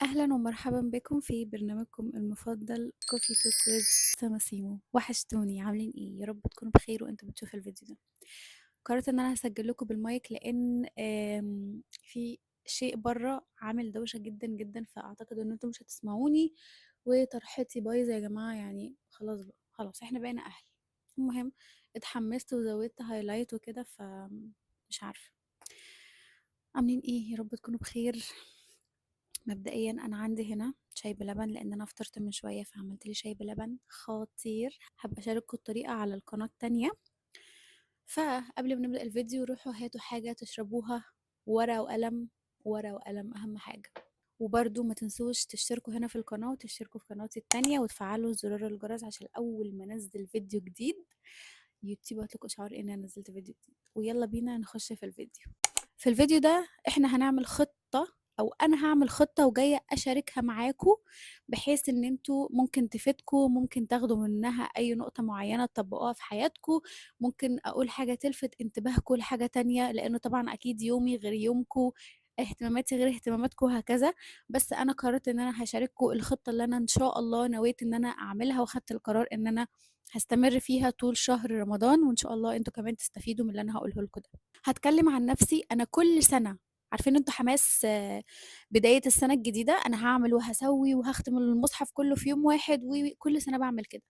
أهلًا ومرحبًا بكم في برنامجكم المفضل Coffee Talk with سماسيمو. وحشتوني، عاملين إيه؟ يا رب تكونوا بخير وأنتم بتشوفوا الفيديو ده. قررت إن أنا هاسجل لكم بالمايك لإن في شيء برّه عامل دوشة جدًا، جدًا، فأعتقد إن أنتم مش هتسمعوني، وطرحتي بايظة يا جماعة، يعني خلاص بقى، خلاص إحنا بقينا أهل. المهم اتحمست وزودت highlight وكده، فمش عارفة. عاملين إيه؟ يا رب تكونوا بخير. مبدئيا انا عندي هنا شاي بلبن لان انا فطرت من شوية، فعملت لي شاي بلبن خطير، هبقى اشارككم الطريقة على القناة التانية. فقبل ما نبدا الفيديو روحوا هاتوا حاجة تشربوها، ورقة وقلم، ورقة وقلم اهم حاجة. وبرده ما تنسوش تشتركوا هنا في القناة وتشتركوا في قناتي التانية وتفعلوا زرار الجرس عشان اول ما انزل فيديو جديد يوتيوب هتلقوا اشعار ان انا نزلت فيديو جديد. ويلا بينا نخش في الفيديو. في الفيديو ده احنا هنعمل خطه، او انا هعمل خطه وجاية اشاركها معاكم بحيث ان انتوا ممكن تفيدكم، ممكن تاخدوا منها اي نقطة معينة تطبقوها في حياتكم، ممكن اقول حاجة تلفت انتباهكم لحاجة تانية، لانه طبعا اكيد يومي غير يومكم، اهتماماتي غير اهتماماتكم وهكذا. بس انا قررت ان انا هشارككم الخطة اللي انا ان شاء الله نويت ان انا اعملها، وخدت القرار ان انا هستمر فيها طول شهر رمضان، وان شاء الله انتوا كمان تستفيدوا من اللي انا هقوله لكم ده. هتكلم عن نفسي انا كل سنة، عارفين انتوا حماس بداية السنة الجديدة، أنا هعمل وهسوي وهختم المصحف كله في يوم واحد، وكل سنة بعمل كده،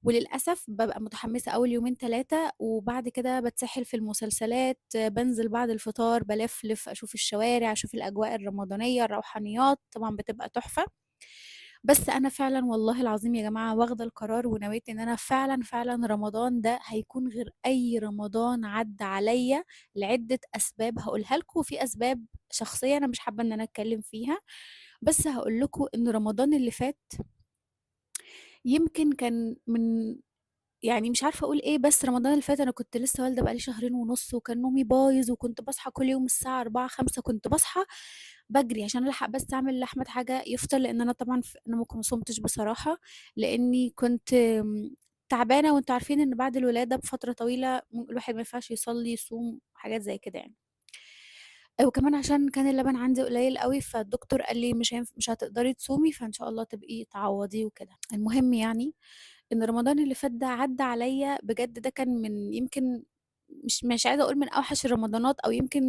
وللأسف ببقى متحمسة أول يومين 3 وبعد كده بتسحل في المسلسلات، بنزل بعد الفطار بلفلف أشوف الشوارع، أشوف الأجواء الرمضانية، الروحانيات طبعا بتبقى تحفة. بس أنا فعلا والله العظيم يا جماعة واخدة القرار ونويت إن أنا فعلا فعلا رمضان ده هيكون غير أي رمضان عدى عليا، لعدة أسباب هقولها لكم، وفي أسباب شخصية أنا مش حابة إن أنا أتكلم فيها، بس هقول لكم إن رمضان اللي فات يمكن كان من، يعني مش عارفة أقول إيه، بس رمضان اللي فات أنا كنت لسه والدة بقالي 2.5 شهر، وكان نومي بايظ، وكنت بصحى كل يوم الساعة 4 5، كنت بصحى بجري عشان ألحق بس أعمل لأحمد حاجة يفطر، لأن أنا طبعاً أنا ما صمتش بصراحة لأني كنت تعبانة، وأنتوا عارفين إن بعد الولادة بفترة طويلة الواحد ما ينفعش يصلي يصوم حاجات زي كده يعني. وكمان عشان كان اللبن عندي قليل قوي، فالدكتور قال لي مش هتقدري تصومي، فإن شاء الله تبقي تعوضيه وكده. المهم إن رمضان اللي فات ده عدى عليا بجد، ده كان من يمكن مش عايزة أقول من أوحش الرمضانات، أو يمكن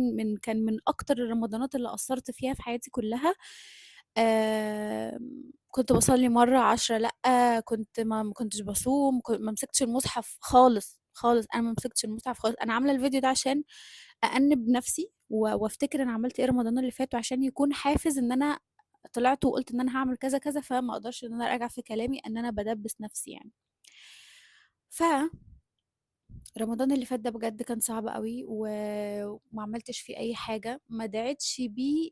كان من أكتر الرمضانات اللي قصرت فيها في حياتي كلها. كنت بصلي مرة 10 لأ، كنت ما كنتش بصوم، ما مسكتش المصحف خالص خالص، أنا ما مسكتش المصحف خالص. أنا عاملة الفيديو ده عشان أأنب نفسي وأفتكر أنا عملت إيه رمضان اللي فات، وعشان يكون حافز إن أنا طلعت وقلت إن أنا هعمل كذا كذا، فما أقدرش إن أنا أراجع في كلامي إن أنا بدبس نفسي يعني. ف رمضان اللي فات ده بجد كان صعب قوي، وما عملتش فيه أي حاجة، ما دعيتش بيه،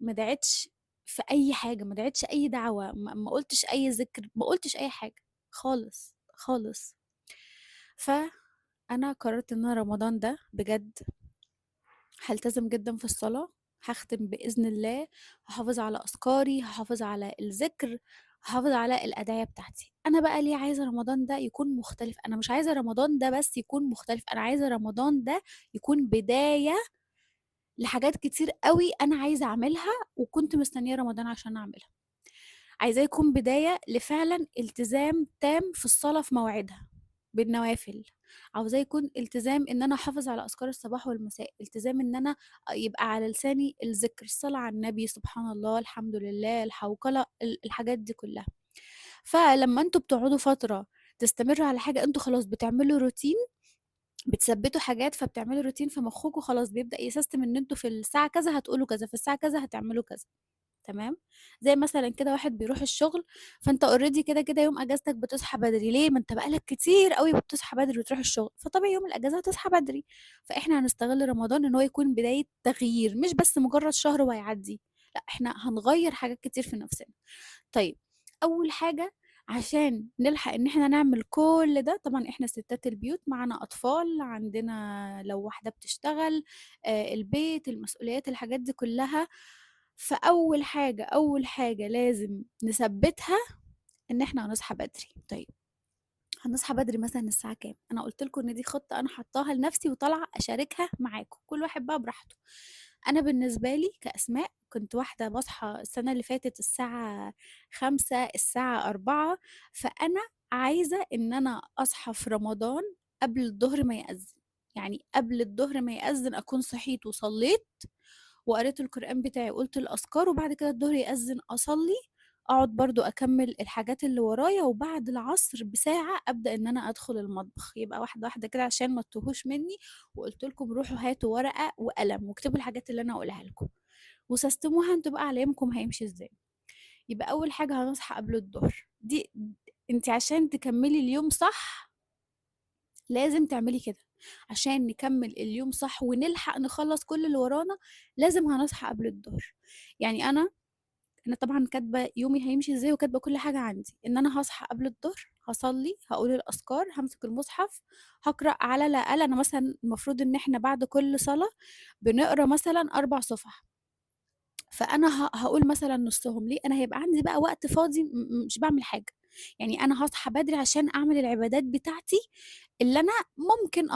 ما دعيتش في أي حاجة، ما دعيتش أي دعوة، ما قلتش أي ذكر، ما قلتش أي حاجة خالص خالص. فأنا قررت إن أنا رمضان ده بجد هلتزم جدا في الصلاة، هختم بإذن الله، هحافظ على أذكاري، هحافظ على الذكر، هحافظ على الأدعية بتاعتي. أنا بقى ليه عايزة رمضان ده يكون مختلف؟ أنا مش عايزة رمضان ده بس يكون مختلف، أنا عايزة رمضان ده يكون بداية لحاجات كتير قوي أنا عايزة أعملها وكنت مستنية رمضان عشان أعملها. عايزاه يكون بداية لفعلا التزام تام في الصلاة في مواعيدها بالنوافل، عاوزاه يكون التزام إن أنا أحافظ على أذكار الصباح والمساء، التزام إن أنا يبقى على لساني الذكر، الصلاة على النبي، سبحان الله، الحمد لله، الحوقلة، الحاجات دي كلها. فلما انتوا بتقعدوا فترة تستمروا على حاجة، انتوا خلاص بتعملوا روتين، بتثبتوا حاجات، فبتعملوا روتين في مخكم، خلاص بيبدأ يسيستم إن انتوا في الساعة كذا هتقولوا كذا، في الساعة كذا هتعملوا كذا. تمام؟ زي مثلا كده واحد بيروح الشغل، فانت اوريدي كده كده يوم اجازتك بتصحى بدري، ليه؟ ما انت بقالك كتير قوي بتصحى بدري وتروح الشغل، فطبيعي يوم الاجازة هتصحى بدري. فاحنا هنستغل رمضان ان هو يكون بداية تغيير، مش بس مجرد شهر وهيعدي، لا احنا هنغير حاجات كتير في نفسنا. طيب اول حاجة عشان نلحق ان احنا نعمل كل ده، طبعا احنا ستات البيوت معانا اطفال، عندنا لو واحدة بتشتغل، البيت، المسؤوليات، الحاجات دي كلها. فأول حاجة، أول حاجة لازم نثبتها إن إحنا هنصحى بدري. طيب هنصحى بدري مثلاً الساعة كام؟ أنا قلت لكم إن دي خطة أنا حطاها لنفسي وطالعة أشاركها معاكم، كل واحد بقى براحته. أنا بالنسبة لي كأسماء كنت واحدة باصحى السنة اللي فاتت الساعة 5:00 الساعة 4:00، فأنا عايزة إن أنا أصحى في رمضان قبل الضهر ما يأذن، يعني قبل الضهر ما يأذن أكون صحيت وصليت وقريت القرآن بتاعي وقُلت الأذكار، وبعد كده الضهر يأذن أصلي، أقعد برضه أكمل الحاجات اللي ورايا، وبعد العصر بساعة أبدأ إن أنا أدخل المطبخ. يبقى واحدة واحدة كده عشان ما تتوهوش مني، وقُلت لكم روحوا هاتوا ورقة وقلم واكتبوا الحاجات اللي أنا هاقولها لكم، وسستموها أنتم بقى على يومكم هيمشي إزاي. يبقى أول حاجة هنصحى قبل الضهر، دي أنتِ عشان تكملي اليوم صح لازم تعملي كده، عشان نكمل اليوم صح ونلحق نخلص كل اللي ورانا لازم هنصحى قبل الضهر. يعني أنا طبعًا كاتبة يومي هيمشي إزاي وكاتبة كل حاجة عندي، إن أنا هاصحى قبل الضهر، هاصلي، هاقول الأذكار، هامسك المصحف، هاقرأ على الأقل. أنا مثلًا المفروض إن إحنا بعد كل صلاة بنقرا مثلًا 4 صفح، فأنا هاقول مثلًا نصهم، ليه؟ أنا هيبقى عندي بقى وقت فاضي مش باعمل حاجة، يعني أنا هاصحى بدري عشان أعمل العبادات بتاعتي اللي أنا ممكن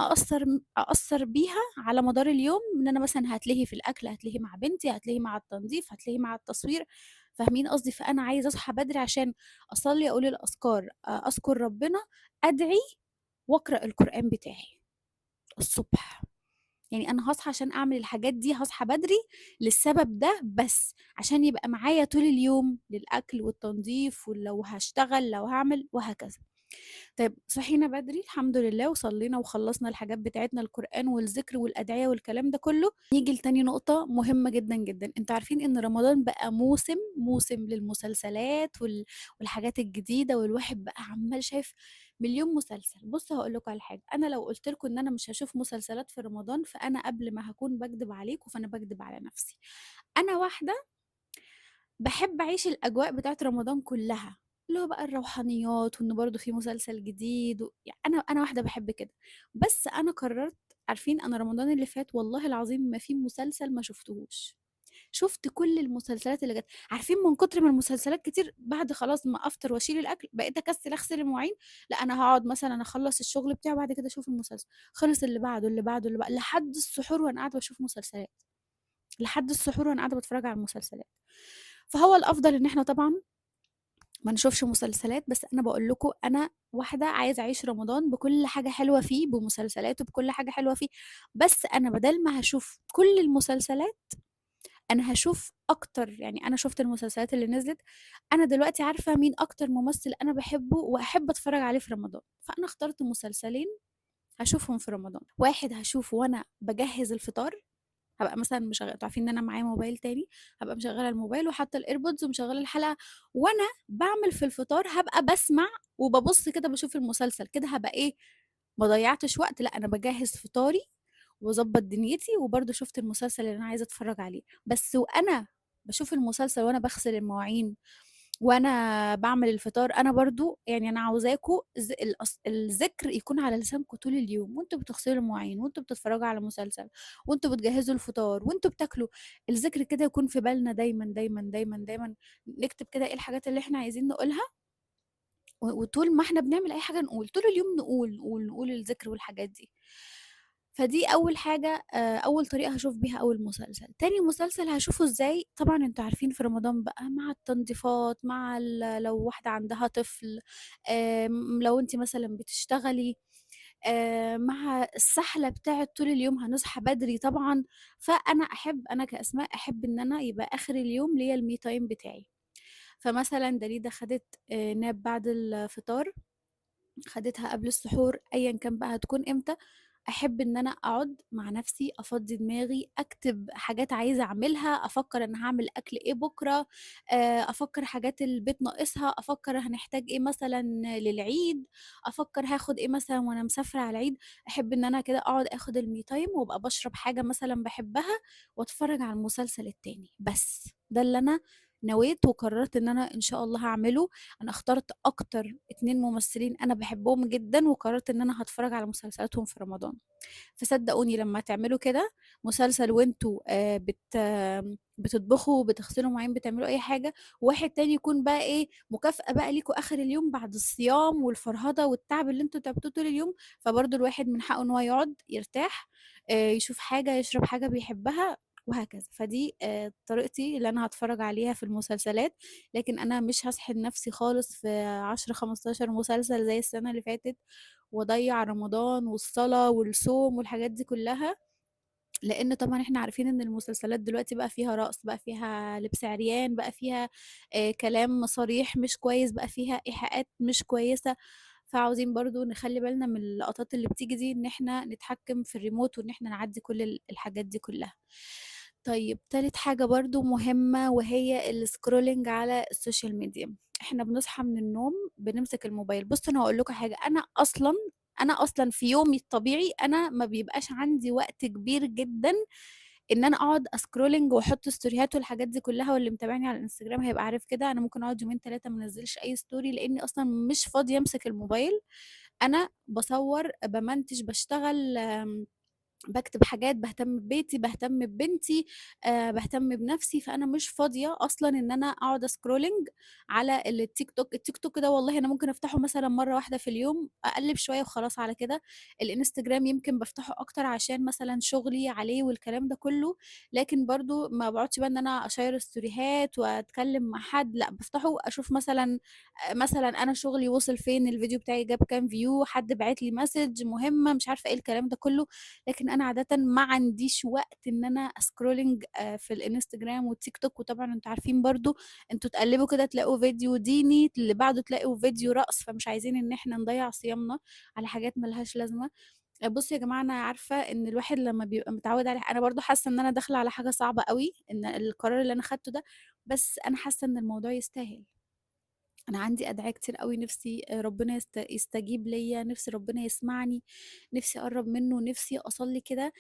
أقصّر بيها على مدار اليوم، إن أنا مثلًا هاتلهي في الأكل، هاتلهي مع بنتي، هاتلهي مع التنضيف، هاتلهي مع التصوير، فاهمين قصدي؟ فأنا عايزة أصحى بدري عشان أصلي، أقول الأذكار، أذكر ربنا، أدعي، وأقرأ القرآن بتاعي الصبح. يعني أنا هاصحى عشان أعمل الحاجات دي، هاصحى بدري للسبب ده بس، عشان يبقى معايا طول اليوم للأكل والتنظيف، ولو هاشتغل، لو هاعمل، وهكذا. طيب صحينا بدري الحمد لله وصلينا وخلصنا الحاجات بتاعتنا، القرآن والذكر والأدعية والكلام ده كله. نيجي لتاني نقطة مهمة جدا جدا. انتوا عارفين ان رمضان بقى موسم للمسلسلات والحاجات الجديدة، والواحد بقى عمال شايف مليون مسلسل. بصوا هقول لكم على حاجة، أنا لو قلت لكم إن أنا مش هشوف مسلسلات في رمضان فأنا قبل ما هكون بكدب عليكم فأنا بكدب على نفسي. أنا واحدة بحب أعيش الأجواء بتاعت رمضان كلها، اللي هو بقى الروحانيات، وإن برضو في مسلسل جديد يعني أنا واحدة بحب كده. بس أنا قررت، عارفين أنا رمضان اللي فات والله العظيم ما في مسلسل ما شفتهوش، شفت كل المسلسلات اللي جت. عارفين من كتر ما المسلسلات كتير، بعد خلاص ما أفطر وأشيل الأكل بقيت أكسل أغسل المواعين، لا أنا هقعد مثلاً أخلص الشغل بتاعي وبعد كده أشوف المسلسل، خلص اللي بعده اللي بعده اللي بعده لحد السحور وأنا قاعدة بشوف مسلسلات، لحد السحور وأنا قاعدة بتفرج على المسلسلات. فهو الأفضل إن إحنا طبعاً ما نشوفش مسلسلات، بس أنا بقول لكم أنا واحدة عايزة أعيش رمضان بكل حاجة حلوة فيه، بمسلسلاته بكل حاجة حلوة فيه، بس أنا بدل ما هشوف كل المسلسلات أنا هشوف أكتر. يعني أنا شفت المسلسلات اللي نزلت، أنا دلوقتي عارفة مين أكتر ممثل أنا بحبه وأحب أتفرج عليه في رمضان، فأنا اخترت مسلسلين هشوفهم في رمضان. واحد هشوفه وأنا بجهز الفطار، هبقى مثلا مشغله، انتوا عارفين ان انا معايا موبايل تاني، هبقى مشغله الموبايل وحاطه الايربودز ومشغله الحلقه وانا بعمل في الفطار، هبقى بسمع وببص كده بشوف المسلسل كده، هبقى ايه، ما ضيعتش وقت، لا انا بجهز فطاري واظبط دنيتي وبرده شفت المسلسل اللي انا عايزه اتفرج عليه. بس وانا بشوف المسلسل وانا بغسل المواعين وانا بعمل الفطار، انا برضو انا عاوزاكو الذكر يكون على لسانكو طول اليوم، وانتوا بتغسلوا المواعين وانتوا بتتفرجوا على مسلسل وانتوا بتجهزوا الفطار وانتوا بتاكلوا، الذكر كده يكون في بالنا دايما دايما دايما دايما. نكتب كده ايه الحاجات اللي احنا عايزين نقولها، وطول ما احنا بنعمل اي حاجه نقول طول اليوم، نقول نقول نقول الذكر والحاجات دي. فدي اول حاجه، اول طريقه هشوف بيها اول مسلسل. تاني مسلسل هشوفه ازاي؟ طبعا انتوا عارفين في رمضان بقى مع التنظيفات، مع لو واحده عندها طفل، لو انت مثلا بتشتغلي، مع السحله بتاعه طول اليوم، هنصحى بدري طبعا. فانا احب، انا كاسماء احب ان انا يبقى اخر اليوم ليا المي تايم بتاعي. فمثلا دليدا خدت، ناب بعد الفطار، خدتها قبل السحور، ايا كان بقى هتكون امتى، احب ان انا اقعد مع نفسي، افضي دماغي، اكتب حاجات عايزه اعملها، افكر انا هعمل اكل ايه بكره، افكر حاجات البيت ناقصها، افكر هنحتاج ايه مثلا للعيد، افكر هاخد ايه مثلا وانا مسافره على العيد. احب ان انا كده اقعد اخد المي تايم وابقى بشرب حاجه مثلا بحبها واتفرج على المسلسل التاني. بس ده اللي انا نويت وقررت ان انا ان شاء الله هعمله. انا اخترت اكتر 2 ممثلين انا بحبهم جدا وقررت ان انا هتفرج على مسلسلاتهم في رمضان. فصدقوني لما تعملوا كده مسلسل وانتوا، بتطبخوا بتغسلوا مواعين بتعملوا اي حاجه، واحد تاني يكون بقى ايه مكافاه بقى ليكوا اخر اليوم بعد الصيام والفرهده والتعب اللي انتوا تعبتوه طول اليوم. فبرضو الواحد من حقه ان هو يقعد يرتاح، يشوف حاجه، يشرب حاجه بيحبها، وهكذا. فدي طريقتي اللي أنا هاتفرّج عليها في المسلسلات، لكن أنا مش هاسحل نفسي خالص في 10، 15 مسلسل زي السنة اللي فاتت، وأضيّع رمضان والصلاة والصوم والحاجات دي كلّها، لإن طبعًا إحنا عارفين إن المسلسلات دلوقتي بقى فيها رقص، بقى فيها لبس عريان، بقى فيها كلام صريح مش كويس، بقى فيها إيحاءات مش كويسة، فعاوزين برضه نخلّي بالنا من اللقطات اللي بتيجي دي، إن إحنا نتحكم في الريموت وإن إحنا نعدّي كل الحاجات دي كلّها. طيب تالت حاجة برضه مهمة وهي الscrolling على ال social media. إحنا بنصحى من النوم بنمسك الموبايل. بُصّوا أنا هاقول لكم حاجة، أنا أصلًا في يومي الطبيعي أنا ما بيبقاش عندي وقت كبير جدًا إن أنا أقعد أscrolling وأحط ستوريهات والحاجات دي كلّها، واللي متابعني على الإنستجرام هيبقى عارف كده، أنا ممكن أقعد يومين 3 ما انزّلش أي story لإني أصلًا مش فاضية أمسك الموبايل. أنا باصوّر، بامنتج، باشتغل، باكتب حاجات، باهتم ببيتي، باهتم ببنتي، باهتم بنفسي، فأنا مش فاضية أصلًا إن أنا أقعد scrolling على التيك توك. التيك توك ده والله أنا ممكن أفتحه مثلًا مرّة واحدة في اليوم، أقلِّب شوية وخلاص على كده. الإنستجرام يمكن بافتحه أكتر عشان مثلًا شغلي عليه والكلام ده كله، لكن برضه ما باقعدش بقى إن أنا أشيّر ستوريهات وأتكلم مع حد، لأ، بافتحه أشوف مثلًا أنا شغلي وصل فين، الفيديو بتاعي جاب كام view، حد باعت لي message مهمة، مش عارفة إيه الكلام ده كله، لكن أنا عادةً ما عنديش وقت إن أنا scrolling في الإنستجرام والتيك توك. وطبعًا أنتم عارفين برضه أنتم تقلّبوا كده تلاقوا فيديو ديني، اللي بعده تلاقوا فيديو رقص، فمش عايزين إن إحنا نضيّع صيامنا على حاجات ما لهاش لازمة. بُصّوا يا جماعة، أنا عارفة إن الواحد لمّا بيبقى متعوّد على أنا برضه حاسة إن أنا داخلة على حاجة صعبة أوي، إن القرار اللي أنا خدته ده، بس أنا حاسة إن الموضوع يستاهل. أنا عندي أدعية كتير أوي نِفْسي ربنا يستجيب ليّا، نِفْسي ربنا يسمعني، نِفْسي أقرّب منّه، نِفْسي أصلّي كده،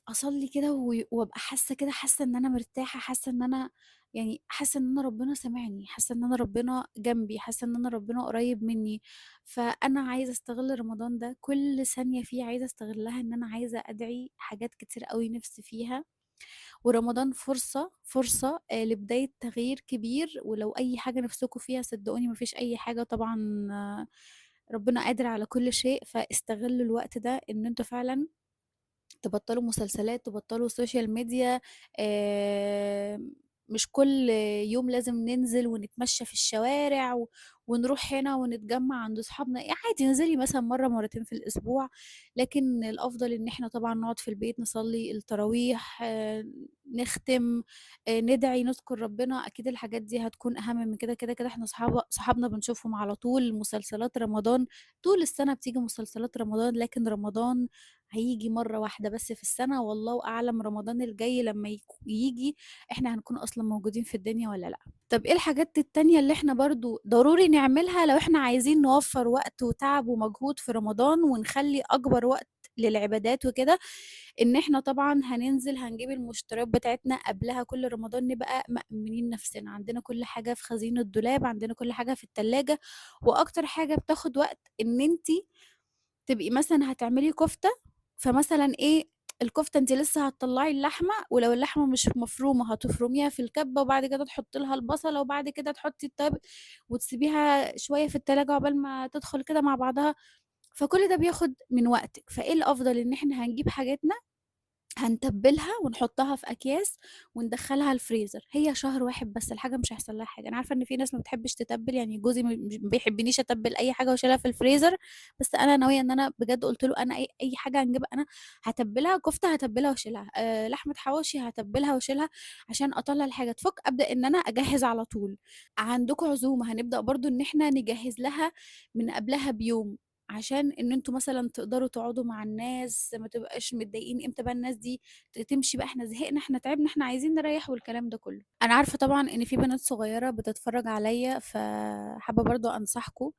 أصلّي كده وأبقى حاسة كده، حاسة إن أنا مرتاحة، حاسة إن أنا يعني حاسة إن أنا ربنا سامعني، حاسة إن أنا ربنا جنبي، حاسة إن أنا ربنا قريب منّي. فأنا عايزة أستغل رمضان ده كل ثانية فيه عايزة أستغلها إن أنا عايزة أدعي حاجات كتير أوي نِفْسي فيها، ورمضان فرصة لبداية تغيير كبير. ولو أي حاجة نفسكم فيها صدقوني ما فيش أي حاجة طبعًا، ربنا قادر على كل شيء، فاستغلوا الوقت ده إن أنتم فعلًا تبطلوا مسلسلات، تبطلوا social media. مش كل يوم لازم ننزل ونتمشى في الشوارع ونروح هنا ونتجمع عند صحابنا، عادي انزلي مثلًا مرة مرتين في الأسبوع، لكن الأفضل إن إحنا طبعًا نقعد في البيت نصلي التراويح، نختم، ندعي، نذكر ربنا. أكيد الحاجات دي هتكون أهم من كده. كده كده إحنا صحابنا بنشوفهم على طول، مسلسلات رمضان طول السنة بتيجي مسلسلات رمضان، لكن رمضان هييجي مرة واحدة بس في السنة، والله أعلم رمضان الجاي لما ييجي إحنا هنكون أصلًا موجودين في الدنيا والّا لأ. طب إيه الحاجات التانية اللي إحنا برضه ضروري نعملها لو إحنا عايزين نوفّر وقت وتعب ومجهود في رمضان ونخلّي أكبر وقت للعبادات وكده؟ إن إحنا طبعًا هننزل هنجيب المشتريات بتاعتنا قبلها كل رمضان، نبقى مأمنين نفسنا، عندنا كل حاجة في خزين الدولاب، عندنا كل حاجة في التلاجة. وأكتر حاجة بتاخد وقت إن أنتِ تبقي مثلًا هتعملي كفتة، فمثلًا إيه الكفتة أنتِ لسه هتطلّعي اللحمة، ولو اللحمة مش مفرومة هتفرميها في الكبة، وبعد كده تحطي لها البصلة، وبعد كده تحطي التوابل وتسيبيها شوية في التلاجة عقبال ما تدخل كده مع بعضها، فكل ده بياخد من وقتِك. فإيه الأفضل؟ إن إحنا هنجيب حاجاتنا هنتبّلها ونحطها في أكياس وندخّلها الفريزر، هي شهر واحد بس الحاجة مش هيحصل لها حاجة. أنا عارفة إن في ناس ما بتحبش تتبّل، يعني جوزي مش ما بيحبنيش أتبّل أي حاجة واشيلها في الفريزر، بس أنا ناوية إن أنا بجد قُلت له أنا أي حاجة هنجيبها أنا هاتبّلها، كفتة هاتبّلها واشيلها، لحمة حواوشي هاتبّلها واشيلها، عشان أطلّع الحاجة تفُك أبدأ إن أنا أجهّز على طول. عندكم عزومة هنبدأ برضه إن إحنا نجهّز لها من قبلها بيوم، عشان إن أنتم مثلًا تقدروا تقعدوا مع الناس، ما تبقاش متضايقين إمتى بقى الناس دي تمشي بقى، إحنا زهقنا، إحنا تعبنا، إحنا عايزين نريّح والكلام ده كله. أنا عارفة طبعًا إن في بنات صغيرة بتتفرج عليَّ، فحابة برضه أنصحكم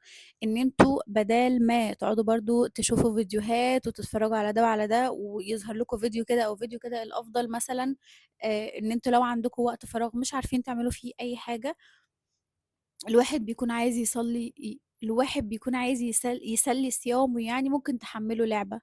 إن أنتم بدال ما تقعدوا برضه تشوفوا فيديوهات وتتفرجوا على ده وعلى ده ويظهر لكم فيديو كده أو فيديو كده، الأفضل مثلًا إن أنتم لو عندكم وقت فراغ مش عارفين تعملوا فيه أي حاجة، الواحد بيكون عايز يصلي الواحد بيكون عايز يسلي صيامه، يعني ممكن تحمّلوا لعبة،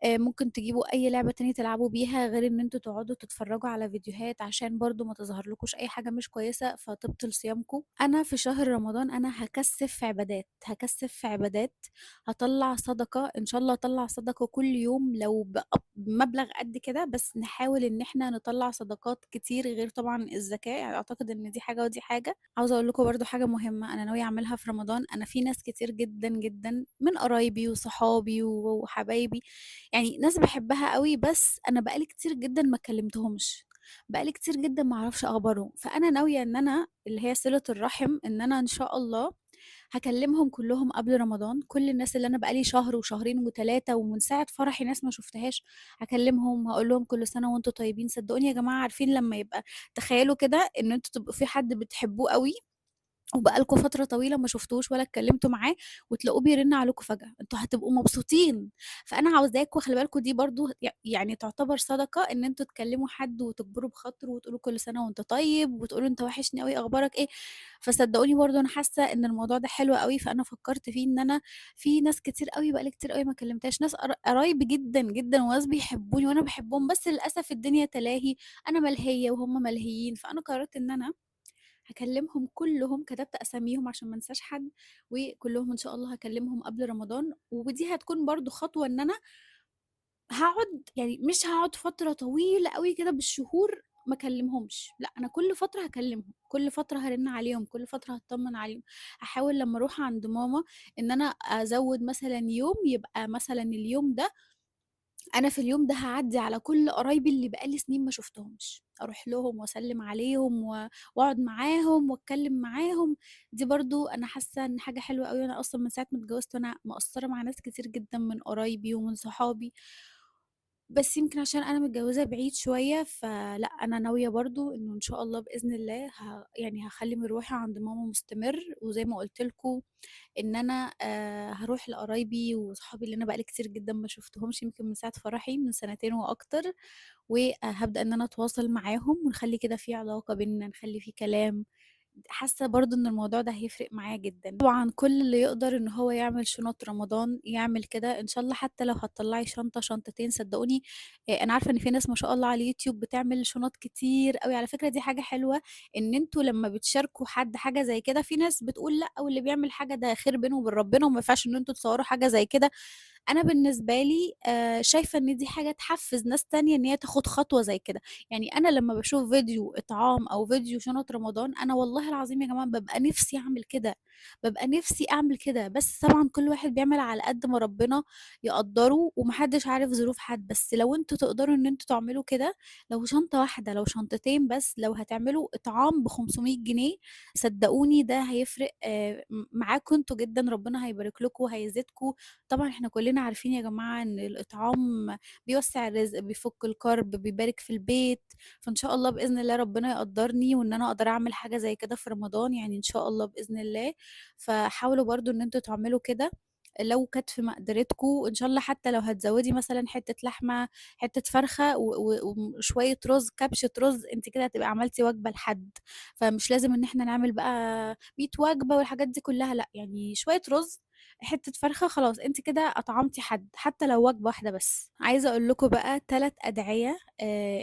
ممكن تجيبوا أي لعبة تانية تلعبوا بيها غير إن أنتم تقعدوا تتفرّجوا على فيديوهات عشان برضه ما تظهرلكوش أي حاجة مش كويسة فتبطل صيامكم. أنا في شهر رمضان أنا هاكثّف عبادات، هاكثّف عبادات، هاطلّع صدقة، إن شاء الله أطلّع صدقة كل يوم لو بمبلغ قد كده، بس نحاول إن إحنا نطلّع صدقات كتير غير طبعًا الزكاة، يعني أعتقد إن دي حاجة ودي حاجة. عاوزة أقول لكم برضه حاجة مهمة أنا ناوية أعملها في رمضان، أنا في ناس كتير جدًا، جدًا من قرايبي وصحابي وحبايبي، يعني ناس باحبها أوي، بس أنا بقى لي كتير جدًا ما كلمتهمش، بقى لي كتير جدًا ما أعرفش أخبارهم، فأنا ناوية إن أنا اللي هي صلة الرحم إن أنا إن شاء الله هاكلمهم كلهم قبل رمضان، كل الناس اللي أنا بقى لي شهر وشهرين و3 ومن ساعة فرحي ناس ما شُفتهاش، هاكلمهم وهاقول لهم كل سنة وأنتم طيبين. صدقوني يا جماعة، عارفين لمّا يبقى تخيلوا كده إن أنتم تبقوا في حد بتحبوه أوي وبقى لكم فترة طويلة ما شُفتوش ولا اتكلمتوا معاه وتلاقوه بيرن عليكم فجأة، أنتم هتبقوا مبسوطين. فأنا عاوزاكم خلي بالكم دي برضه يعني تعتبر صدقة إن أنتم تكلموا حد وتجبروا بخاطره وتقولوا كل سنة وأنت طيب وتقولوا أنت وحشني أوي أخبارك إيه. فصدقوني برضه أنا حاسة إن الموضوع ده حلو أوي، فأنا فكرت فيه إن أنا في ناس كتير أوي بقى لي كتير أوي ما كلمتهاش، ناس قرايبي جدًا، جدًا وناس بيحبوني وأنا باحبهم، بس للأسف الدنيا تلاهي، أنا ملهية وهم ملهيين، فأنا قررت إن أنا هاكلمهم كلهم، كتبت أساميهم عشان ما انساش حد، وكلهم إن شاء الله هاكلمهم قبل رمضان، ودي هتكون برضه خطوة إن أنا هاقعد، يعني مش هاقعد فترة طويلة أوي كده بالشهور ما اكلمهمش، لأ أنا كل فترة هاكلمهم، كل فترة هارن عليهم، كل فترة هاطمن عليهم، هاحاول لما أروح عند ماما إن أنا أزود مثلًا يوم، يبقى مثلًا اليوم ده أنا في اليوم ده هاعدّي على كل قرايبي اللي بقى لي سنين ما شُفتهمش، أروح لهم وأسلِّم عليهم وأقعد معاهم وأتكلّم معاهم، دي برضه أنا حاسة إن حاجة حلوة أوي، أنا أصلًا من ساعة ما اتجوّزت وأنا مقصّرة مع ناس كتير جدًا من قرايبي ومن صحابي، بس يمكن عشان أنا متجوّزة بعيد شوية، فلأ أنا ناوية برضه إنه إن شاء الله بإذن الله يعني هاخلّي مروحي عند ماما مستمر، وزي ما قُلت لكم إن أنا هاروح لقرايبي وصحابي اللي أنا بقى لي كتير جدًا ما شُفتهمش، يمكن من ساعة فرحي من سنتين وأكتر، وهابدأ إن أنا أتواصل معاهم ونخلّي كده في علاقة بيننا، نخلّي في كلام. حاسة برضه إن الموضوع ده هيفرق معايا جدًا. طبعًا كل اللي يقدر إن هو يعمل شنط رمضان يعمل كده، إن شاء الله حتى لو هتطلّعي شنطة، شنطتين، صدقوني أنا عارفة إن في ناس ما شاء الله على اليوتيوب بتعمل شنط كتير أوي، على فكرة دي حاجة حلوة إن أنتم لمّا بتشاركوا حد حاجة زي كده، في ناس بتقول لأ، واللي بيعمل حاجة ده خير بينه وبين ربنا وما ينفعش إن أنتم تصوروا حاجة زي كده. أنا بالنسبة لي شايفة إن دي حاجة تحفّز ناس تانية إن هي تاخد خطوة زي كده. يعني أنا لمّا باشوف فيديو إطعام أو فيديو شنط رمضان، أنا والله العظيم يا جماعة بابقى نفسي أعمل كده، بابقى نفسي أعمل كده، بس طبعًا كل واحد بيعمل على قد ما ربنا يقدّره وما حدش عارف ظروف حد، بس لو أنتم تقدروا إن أنتم تعملوا كده، لو شنطة واحدة، لو شنطتين بس، لو هتعملوا إطعام ب500 جنيه، صدقوني ده هيفرق معاكم أنتم جدًا، ربنا هيبارك لكم وهيزيدكم. طبعًا إحنا كلنا عارفين يا جماعة إن الإطعام بيوسّع الرزق، بيفُك الكرب، بيبارك في البيت، فإن شاء الله بإذن الله ربنا يقدّرني وإن أنا أقدر أعمل حاجة زي كده في رمضان، يعني إن شاء الله بإذن الله. فحاولوا برضه إن أنتم تعملوا كده لو كانت في مقدرتكم، إن شاء الله حتى لو هتزوّدي مثلًا حتّة لحمة، حتّة فرخة وشوية رُز، كبشة رُز، أنتِ كده هتبقي عملتِ وجبة لحد، فمش لازم إن إحنا نعمل بقى 100 وجبة والحاجات دي كلّها لأ، يعني شوية رُز، حتّة فرخة، خلاص أنتِ كده أطعمتِ حد، حتى لو وجبة واحدة بس. عايزة أقول لكم بقى 3 أدعية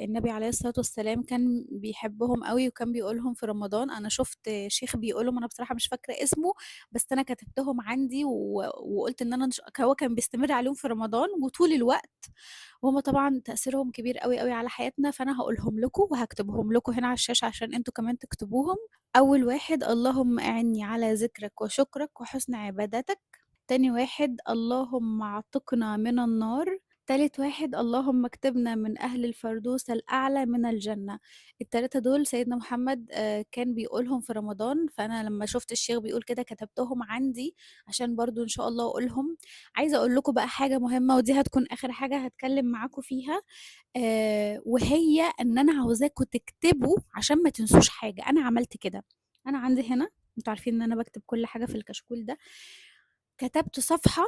النبي عليه الصلاة والسلام كان بيحبهم أوي وكان بيقولهم في رمضان، أنا شُفت شيخ بيقولهم، أنا بصراحة مش فاكرة اسمه، بس أنا كتبتهم عندي وقُلت إن أنا هو كان بيستمر عليهم في رمضان وطول الوقت، وهُم طبعًا تأثيرهم كبير أوي، أوي على حياتنا، فأنا هاقولهم لكم وهاكتبهم لكم هنا على الشاشة عشان أنتم كمان تكتبوهم. أول واحد: اللهم أعني على ذكرك وشكرك وحسن عبادتك. تاني واحد: اللهم اعتقنا من النار. تالت واحد: اللهم اكتبنا من أهل الفردوس الأعلى من الجنة. التلاتة دول سيدنا محمد كان بيقولهم في رمضان، فأنا لما شفت الشيخ بيقول كده كتبتهم عندي عشان برضو إن شاء الله أقولهم. عايزة أقول لكم بقى حاجة مهمة، ودي هتكون آخر حاجة هتكلم معاكم فيها، وهي إن أنا عاوزاكم تكتبوا عشان ما تنسوش حاجة. أنا عملت كده، أنا عندي هنا، انتوا عارفين إن أنا بكتب كل حاجة في الكشكول ده، كتبت صفحة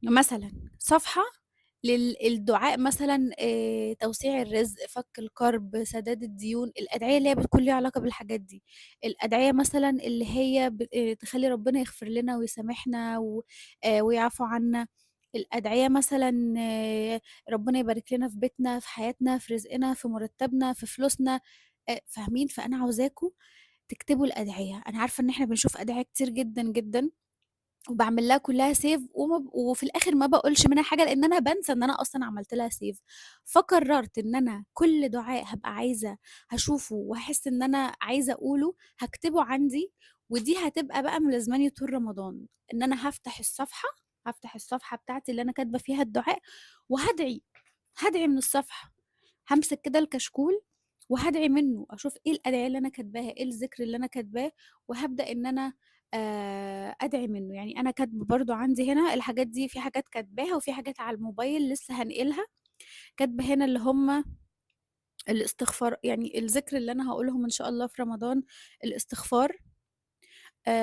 مثلا، صفحة الدعاء مثلًا توسيع الرزق، فك الكرب، سداد الديون، الأدعية اللي هي بتكون ليها علاقة بالحاجات دي. الأدعية مثلًا اللي هي ب تخلّي ربنا يغفر لنا ويسامحنا و ويعفو عنا. الأدعية مثلًا ربنا يبارك لنا في بيتنا، في حياتنا، في رزقنا، في مرتبنا، في فلوسنا، فاهمين؟ فأنا عاوزاكم تكتبوا الأدعية. أنا عارفة إن إحنا بنشوف أدعية كتير جدًا، جدًا، وباعمل لها كلها save وفي الآخر ما باقولش منها حاجة، لإن أنا بانسى إن أنا أصلًا عملت لها save. فقررت إن أنا كل دعاء هابقى عايزة هاشوفه وهاحس إن أنا عايزة أقوله، هاكتبه عندي، ودي هتبقى بقى ملازماني طول رمضان، إن أنا هافتح الصفحة بتاعتي اللي أنا كاتبة فيها الدعاء وهادعي، هادعي من الصفحة، هامسك كده الكشكول وهادعي منه، أشوف إيه الأدعية اللي أنا كاتباها، إيه الذكر اللي أنا كاتباه، وهابدأ إن أنا أدعي منه. يعني أنا كاتبة برضه عندي هنا الحاجات دي، في حاجات كاتباها وفي حاجات على الموبايل لسه هانقلها. كاتبة هنا اللي هم الاستغفار، يعني الذكر اللي أنا هاقولهم إن شاء الله في رمضان، الاستغفار،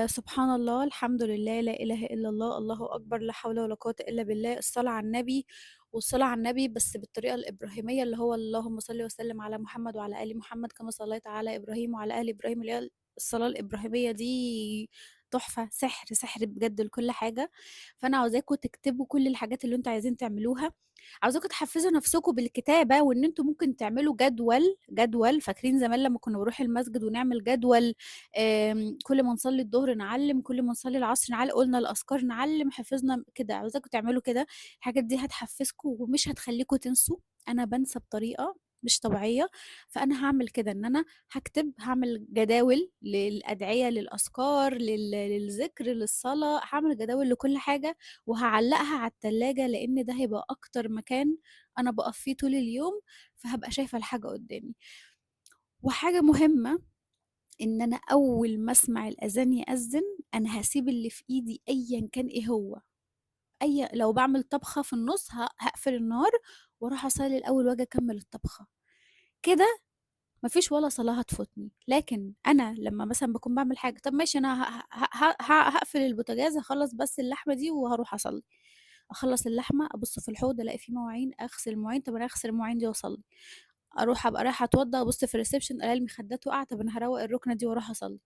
سبحان الله، الحمد لله، لا إله إلا الله، الله أكبر، لا حول ولا قوة إلا بالله، الصلاة على النبي، والصلاة على النبي بس بالطريقة الإبراهيمية اللي هو اللهم صل وسلم على محمد وعلى آل محمد كما صليت على إبراهيم وعلى آل إبراهيم، اللي هي الصلاة الإبراهيمية دي تحفة، سحر، سحر بجد لكل حاجة. فأنا عاوزاكم تكتبوا كل الحاجات اللي أنتم عايزين تعملوها، عاوزاكم تحفزوا نفسكم بالكتابة، وإن أنتم ممكن تعملوا جدول. فاكرين زمان لما كنا بنروح المسجد ونعمل جدول، كل ما نصلي الظهر نعلم، كل ما نصلي العصر نعلم، قلنا الأذكار نعلم، حفظنا كده. عاوزاكم تعملوا كده، الحاجات دي هتحفزكم ومش هتخليكم تنسوا. أنا بنسى بطريقة مش طبيعية، فأنا هعمل كده، إن أنا هكتب، هعمل جداول للأدعية، للأذكار، للذكر، للصلاة، هعمل جداول لكل حاجة وهعلقها على التلاجة، لأن ده هيبقى أكتر مكان أنا بقف فيه طول اليوم، فهبقى شايفة الحاجة قدامي. وحاجة مهمة، إن أنا أول ما أسمع الأذان يأذن أنا هسيب اللي في إيدي أياً كان إيه هو، لو بعمل طبخة في النص هقفل النار وأروح أصلي الأول وأجي أكمل الطبخة. كده مفيش ولا صلاة هتفوتني. لكن أنا لما مثلاً بكون بعمل حاجة، طب ماشي أنا هقفل البوتاجاز، هخلص بس اللحمة دي وهروح أصلي، أخلص اللحمة أبص في الحوض ألاقي فيه مواعين، أغسل المواعين، طب أنا هغسل المواعين دي وأصلي، أروح أبقى رايحة أتوضى أبص في الريسبشن ألاقي المخدات وقعت، طب أنا هروق الركنة دي وأروح أصلي،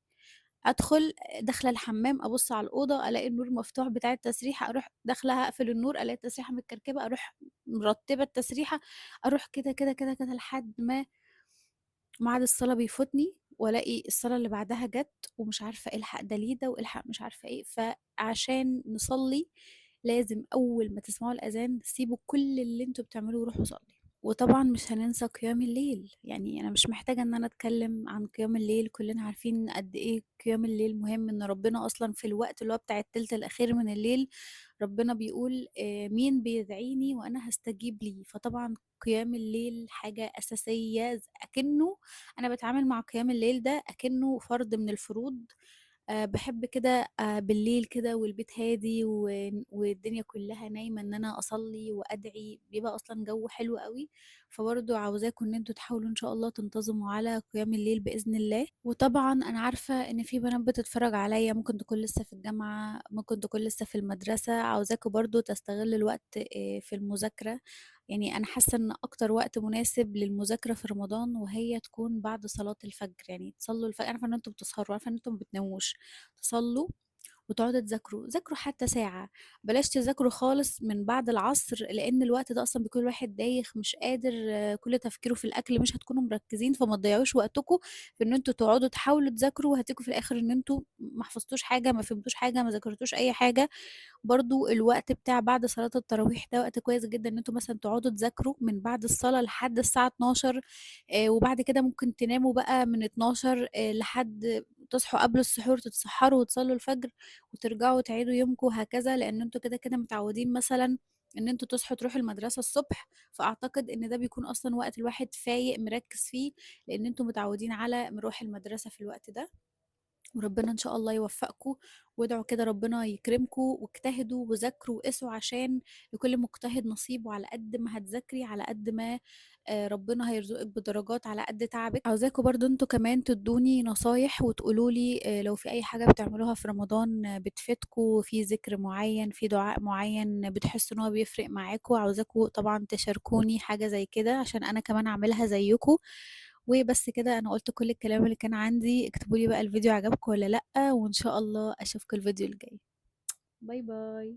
أدخل داخلة الحمام أبص على الأوضة ألاقي النور مفتوح بتاع التسريحة، أروح داخلة هقفل النور ألاقي التسريحة متكركبة، أروح مرتبة التسريحة، أروح كده كده كده كده لحد ما ميعاد الصلاة بيفوتني، وألاقي الصلاة اللي بعدها جت ومش عارفة ألحق ده ليه ده وألحق مش عارفة إيه. فعشان نصلي لازم أول ما تسمعوا الأذان سيبوا كل اللي انتوا بتعملوه وروحوا صلي. وطبعا مش هننسى قيام الليل، يعني أنا مش محتاجة إن أنا أتكلم عن قيام الليل، كلنا عارفين قد إيه قيام الليل مهم، إن ربنا أصلا في الوقت اللي هو بتاع التلت الأخير من الليل ربنا بيقول، مين بيدعيني وأنا هستجيب ليه. فطبعا قيام الليل حاجة أساسية، أكنه أنا بتعامل مع قيام الليل ده أكنه فرض من الفروض. بحب كده، بالليل كده والبيت هادي والدنيا كلها نايمة إن أنا أصلي وأدعي، بيبقى أصلا جو حلو قوي. فبرضو عاوزاكم إن انتوا تحاولوا إن شاء الله تنتظموا على قيام الليل بإذن الله. وطبعا أنا عارفة إن في بنات بتتفرج عليا ممكن تكون لسه في الجامعة، ممكن تكون لسه في المدرسة، عاوزاكم برضو تستغلوا الوقت، في المذاكرة. أنا حاسة إن أكتر وقت مناسب للمذاكرة في رمضان وهي تكون بعد صلاة الفجر، يعني تصلوا الفجر، عارفة إن أنتوا بتسهروا، عارفة إن أنتوا ما بتناموش، تصلوا وتقعدوا تذاكروا، ذاكروا حتى ساعة، بلاش تذاكروا خالص من بعد العصر، لأن الوقت ده أصلاً بيكون الواحد دايخ مش قادر، كل تفكيره في الأكل، مش هتكونوا مركزين، فما تضيعوش وقتكم في إن أنتوا تقعدوا تحاولوا تذاكروا، وهتيجوا في الآخر إن أنتوا ما حفظتوش حاجة، ما فهمتوش حاجة، ما ذاكرتوش أي حاجة. برضو الوقت بتاع بعد صلاة التراويح ده وقت كويس جداً إن أنتوا مثلاً تقعدوا تذاكروا من بعد الصلاة لحد الساعة 12، وبعد كده ممكن تناموا بقى من 12، لحد تصحوا قبل السحور، تتسحروا وتصلوا الفجر وترجعوا تعيدوا يومكم وهكذا، لأن انتوا كده كده متعودين مثلاً إن انتوا تصحوا تروحوا المدرسة الصبح، فأعتقد إن ده بيكون أصلاً وقت الواحد فايق مركز فيه، لأن انتوا متعودين على مروح المدرسة في الوقت ده. وربنا إن شاء الله يوفقكم، وادعوا كده ربنا يكرمكم، واجتهدوا وذاكروا وقسوا، عشان لكل مجتهد نصيب، وعلى قد ما هتذاكري على قد ما ربنا هيرزقك بدرجات على قد تعبك. عاوزاكم برضو انتوا كمان تدوني نصايح وتقولوا لي لو في اي حاجة بتعملوها في رمضان بتفيدكم، في ذكر معين، في دعاء معين بتحسوا ان هو بيفرق معاكم. عاوزاكم طبعا تشاركوني حاجة زي كده عشان انا كمان اعملها زيكم. وبس كده انا قلت كل الكلام اللي كان عندي. اكتبوا لي بقى الفيديو عجبكم ولا لا، وان شاء الله اشوفكم الفيديو الجاي. bye bye.